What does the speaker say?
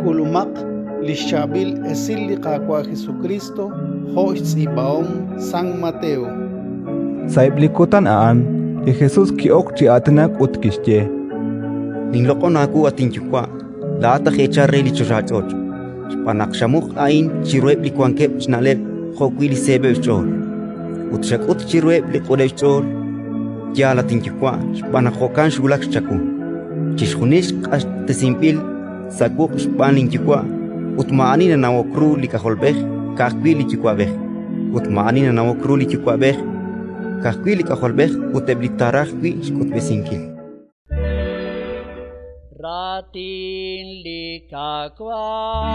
K'ulumaq li xChaab'il Esil li Qaawa' Jesukriist jo' xtz'iib'ahom San Mateo. Sa'eb' li kutan a'an li Jesus ki'ok chi aatinak ut kixye: Ninloq'on aawu, at inYuwa', laa'at aj eechal re li choxach'och', xb'aan naq xamuq a'in chiruheb' li wankeb' xna'leb' jo'wi' li seeb'eb' xch'ool, ut xak'ut chiruheb' li q'uneb' xch'ool. Yaal, at inYuwa', xb'aan naq jo'kan xwulak chawu. Chixjunil q'axtesinb'il sa' wuq' xb'aan linYuwa', ut maa'ani nanawok ru li K'ajolb'ej, ka'ajwi' li Yuwa'b'ej; ut maa'ani nanawok ru li Yuwa'b'ej, ka'ajwi' li K'ajolb'ej ut eb' li taaraj wi' xk'utb'esinkil. Raatin li Qaawa'.